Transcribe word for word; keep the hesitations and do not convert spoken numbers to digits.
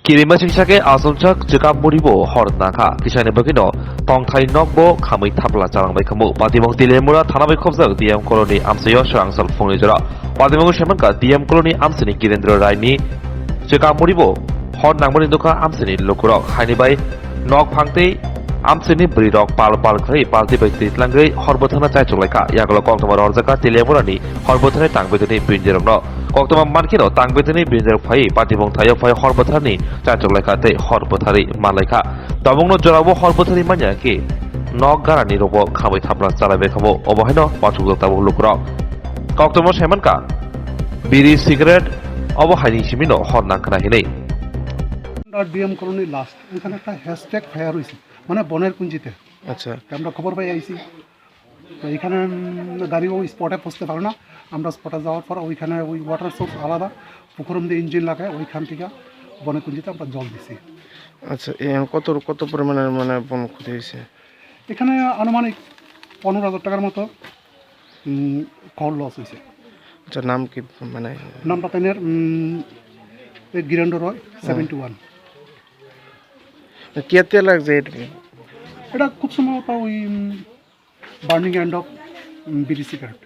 Kirima singsa khe asongchak chwkap muribo hor nangkha. Kisani bagwino tongthai nokbo khamwi thapla chalangbai khamu. Patimung Teliamura thana bai khobjak D M colony amchaio swrang sal phungni jora. Patimung semankha D M colony amchaini Kirendra Raini chwkap muribo hor nangmani nukha amchaini lukurok. Haini bai nok phangtwi amchaini bwrwirok pal pal khlai palti bai twi tlangwi hor bwthana chaichuk laikha. Yagulo koktwma rohorjakha Teliamurani hor bwthani tang bedini bindirokno. Koktwma mankheno tang bedini bindirok phai patimung thaio phai hor bwtharni chaichuk laikha tei hor bwthari man laikha. Tabukno jorabo hor bwthari manya khe nok garani rokbo khamwi thapla chalaibai khamo. Obo haino uansukjak tabuk lukurok. Koktwma semankha biri cigarette obo haini simino hor nangkhna hinwi. D M colony last, এখানে একটা hashtag fire হয়েছে, মানে বনের কুঞ্জিতে। আচ্ছা। আমরা খবর পাই আইছি। তো এখানে, উম, গাড়িও স্পটে পৌঁছতে পারে না। আমরা স্পটে যাওয়ার পর ওইখানে ওই ওয়াটার সোর্স আলাদা, পুকুরম দিয়ে ইঞ্জিন লাগায়, ওইখান থেকে বনে কুঞ্জিতে আমরা জল দিছি। আচ্ছা, এ, কত, কত পরিমাণের মানে বন ক্ষতি হয়েছে? এখানে আনুমানিক পনেরো হাজার টাকার মতো, উম, খড় লস হয়েছে। আচ্ছা, নাম কি মানে? নামটা তাইনের, উম, এই গিরেন্দ্র রয়, সেভেন্টি ওয়ান। কিয়াতে লাগছে এটা? এটা খুব সম্ভবত ওই, উম, বার্নিং এন্ড অফ, উম, বিড়ি সিগারেট।